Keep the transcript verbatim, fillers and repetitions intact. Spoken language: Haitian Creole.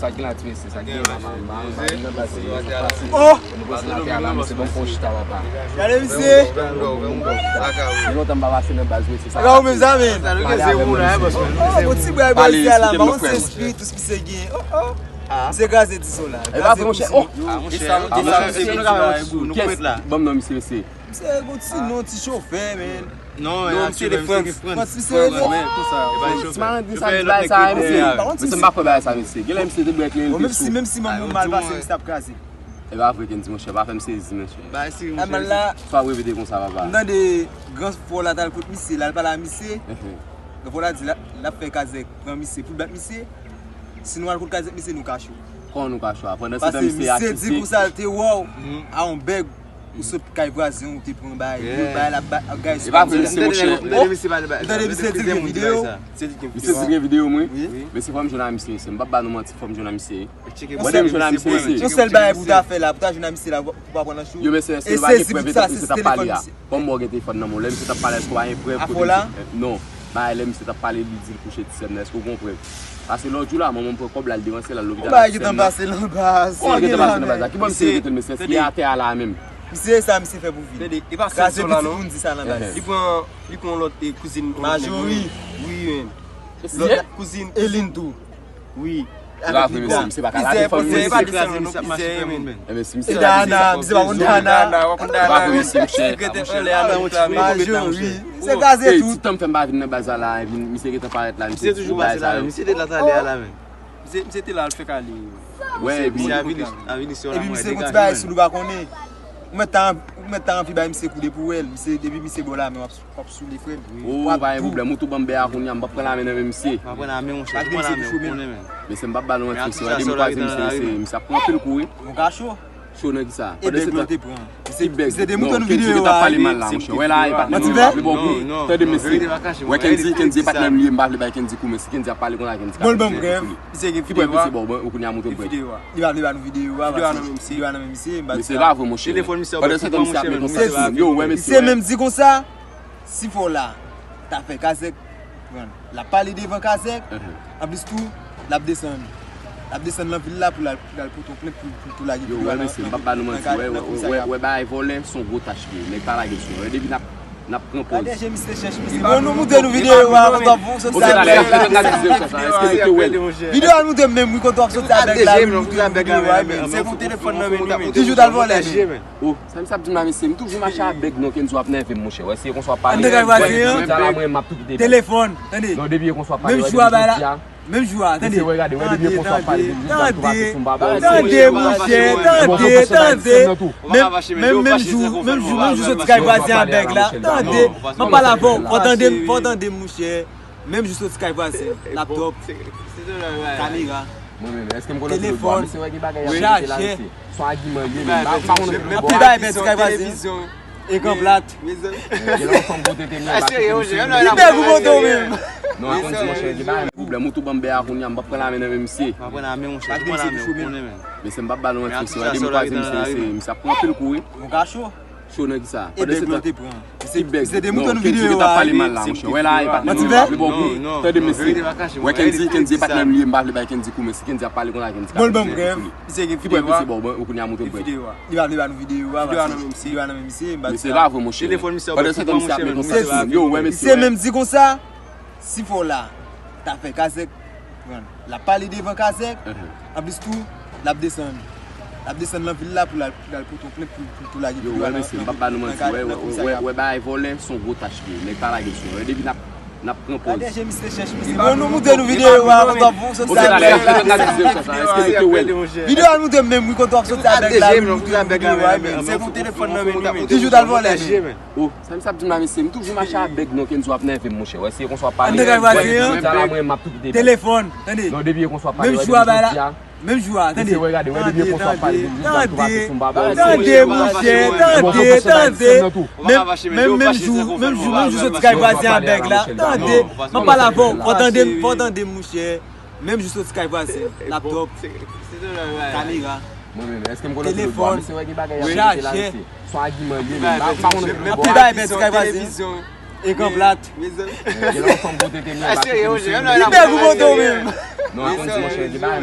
Sa gen la ti mesye, sa gen la, man, man, man, nan baz se yon pati. Oh! Nou pase nan tè a la, mesye, bon, fon chita, papa. Gade, mesye. Gen lontan m pa pase nan baz, mesye, sa. Gade, ou menm, sa, men. Pale avè mwen, mesye. Oh, bon, ti bwa, bwa, isi a la, ba, on se espiritus, misye gen. Oh, oh. Misye kraze ti son la. E pa vre, monchè. Oh! Ah, monchè, nou ka fè yon ti nou ka fè la. Ban m non, mesye, mesye. Misye gon ti non, ti chofè, men. Non, non, misye te Frantz. Frantz, misye te Frantz, men, konsa. Ti malandrin sa, ti bagay sa, mesye. Mesye, m pa kwè bagay sa, mesye. Genlè misye te bwè kleren, li te sou. Menm si, menm si manman mal pase, misye t ap kraze. E pa vre, Kendy, monchè, pa fè m sezi, monchè. Bagay serye, monchè. Swa w repete konsa, papa. M tande gran frè w la t al kot misye, l al pale a misye. Gran frè w la di l ap fè kazèk pran misye pou l bat misye. Si nou al kot kazèk misye, nou ka cho. Kòman nou ka cho? Pandan se tan misye atiste. Paske misye di konsa l te wè w a yon bèg. Ou sot kay vwazen w, ou te pran bagay, yo bagay la, bagay. E pa vre, misye, monchè. M tande misye di l gen videyo. Misye di l gen videyo, mwen. Wi. Mesye, fò m jwenn a misye, mesye. M p ap ba nou manti, fò m jwenn a misye. Mwen, m jwenn a misye, mesye. Yon sèl bagay pou w ta fè la, pou w ta jwenn a misye la, pou w pa pran nan cho. Yo, mesye, èske nou pa gen prèv de sa misye t ap pale a? Ban m wè w gen telefòn nan men w. Lè misye t ap pale, èske w pa gen prèv kote misye? Non. Bagay lè misye t ap pale, li di l kouche ti sè m nan, èske w gen prèv? Paske lòt jou la, manman m pran kòb la, l devanse l al lopital. Bagay gentan pase nan baz. Kòman gentan pase nan baz la? Ki bò misye rete l, mesye? Èske li atè a la menm? Misye, sa misye fè pou vi l. Tande, e pa sèl sa la, non. Kraze pitit moun di sa nan baz. Li pran, li pran lòt, e, kouzin Majori. Wi, men. Lòt kouzin, kouzin tou. Wi. Bravo, mesye, misye pa ka lave fanmi. Misye pa desann, non, misye ap mache fè moun, men. E, mesye, misye pa Dana, misye pa konn Dana. Bravo, mesye, monchè. Majori. Se kraze tout. Ti tan m fè m pa vin nan baz la, la, misye gentan parèt la, misye toujou pase la, men. Misye te la talè a la, men. Misye, misye te la, l fèk ale. Wè, epi misye avili, avili sou la. Epi misye gon ti bagay sou li, ou pa konnen. Ou mèt ta, ou mèt ta anvi bay misye kou de pou wè l. Misye, depi misye ba w lamen, w ap, w ap soule, frè m. O, pa gen pwoblèm. Ou tou ban m bè a kounye a, m p ap pran lamen nan men misye. Pa pran lamen, monchè. Pa kite misye touche w, men. Mesye, m p ap ba nou manti, mesye. Wè, depi m kwaze misye, misye, misye ap pran anpil kou, wi. Nou ka cho. Cho nan kisa? E bèg la w te pran. Ki bèg? Misye te montre nou videyo a, wi. Tande, mesye. Wè, Kendy, Kendy e patnè m li ye, m pa vle bay Kendy kou, men si Kendy ap pale konsa, Kendy ka fè sou li. Ki prèv misye ba w? Ban ou kounye a montre m prèv. Li pa vle ba nou videyo a, paske videyo a nan men misye. Mesye, pa vre, monchè. Pandan se tan, misye ap met yon sèt moun. Yo, wè, mesye, misye menm di konsa, si fò la, ta fè kazèk, l ap pale devan kazèk, anplis tou, l ap desann. L ap desann nan vil la pou l al, pou l al pote yon plent pou, pou, pou lage videyo a nan, nan, nan komisarya. Yo, wè, mesye, m p ap ba nou manti, wè, wè, wè, bagay vòlè, se yon gwo tach li ye. Nèg pa lage sou yo. Depi n ap, n ap pran pòz. Gade je misye chèch, misye. Bon, nou montre nou videyo a, kote w ap soti a bèg la. Videyo a montre menm, wi, kote w ap soti a bèg la, wi, montre nou videyo a, wi, men. Se pou telefòn nan men li, men. Toujou t al vòlè, men. Oh, sa misye ap di m la, mesye, m toujou mache a bèg, non, Kenzo ap nève m, monchè. Wè, si e konsa w ap pale, wè, jodi a la, mwen, m ap tou kite bèg. Telefòn, tande. Non, depi e konsa w ap pale, wè, depi jodi a. Menm jou a, tande. Mesye, wè, gade, wè, depi e konsa w ap pale, jodi a, m tou pase sou m pa ba w. Tande, monchè, tande, tande. Menm, menm jou, menm jou, menm jou soti kay vwazen a bèg la, tande. M ap pale avè w, fò w tande m, fò w tande m, monchè. Menm jou soti kay vwazen, laptòp, kamera, telefòn, chajè. Son agiman ye, men m pa, m pa konn anpil bò. Anpil bagay pèdi kay vwazen. Ekran plat. Gen lè yon fanm pote te mwen, li bèg ou pote w menm. Non, akonn di, monchè, gen bagay pwoblèm, ou tou ban m bè a kounye a, m p ap pran lamen nan men misye. Pa pran lamen, monchè, pa pran lamen, ou konnen, men. Mesye, m p ap ba nou manti, mesye, wè, depi m kwaze misye, mesye, misye ap pran anpil kou, wi. Yon kacho. Cho nan kisa? E bèg la w te pran. Ki bèg? Misye te montre nou videyo a, wi. Wè la, e patnè m li, m pa vle ba w kou. Tande, mesye. Wè, Kendy, Kendy e patnè m li ye, m pa vle bay Kendy kou, men si Kendy ap pale konsa, Kendy ka fè sou li. Ki prèv misye ba w, ou kounye a montre m prèv. Li pa vle ba nou videyo a, videyo a nan men misye, m pa di sa. Mesye, pa vre, monchè. Pandan se tan, misye ap met yon sèt moun. Yo, wè, mesye, wè. Misye menm di konsa, si fò la, ta fè kazèk, l ap pale devan kazèk, anplis tou, l ap desann. L ap desann nan vil la pou l al, pou l al pote yon plent pou, pou, pou lage videyo a nan, nan, nan komisarya. Yo, wè, mesye, m p ap ba nou manti, wè, wè, wè, bagay vòlè, se yon gwo tach li ye. Nèg pa lage sou yo. Depi n ap, n ap pran pòz. Gade je misye chèch, mesye. Bon, nou montre nou videyo a, kote w ap soti a bèg la. Videyo a montre menm, wi, kote w ap soti a bèg la, wi, montre nou videyo a, men. Se pou telefòn nan men li, men. Toujou t al vòlè, men. Oh, sa misye ap di m la, mesye, m toujou mache a bèg, non, Kenzo ap nève m, monchè. Wè, si e konsa w ap pale, jodi a la, mwen, m ap tou kite bèg. Telefòn, tande. Non, depi e konsa w ap pale, wè, depi jodi a. Menm jou a, tande. Mesye, wè, gade, wè, depi e konsa w ap pale, jodi a, m tou pase sou m pa ba w. Tande, monchè, tande, tande. Menm, menm, menm jou, menm jou, menm jou soti kay vwazen a bèg la. Tande, m ap pale avè w, fò w tande m, fò w tande m, monchè. Menm jou soti kay vwazen, laptòp, kamera, telefòn, chajè. Anpil bagay pèdi kay vwazen. Ekran plat. Li bèg ou pote w menm. Non, akonn di, monchè, gen bagay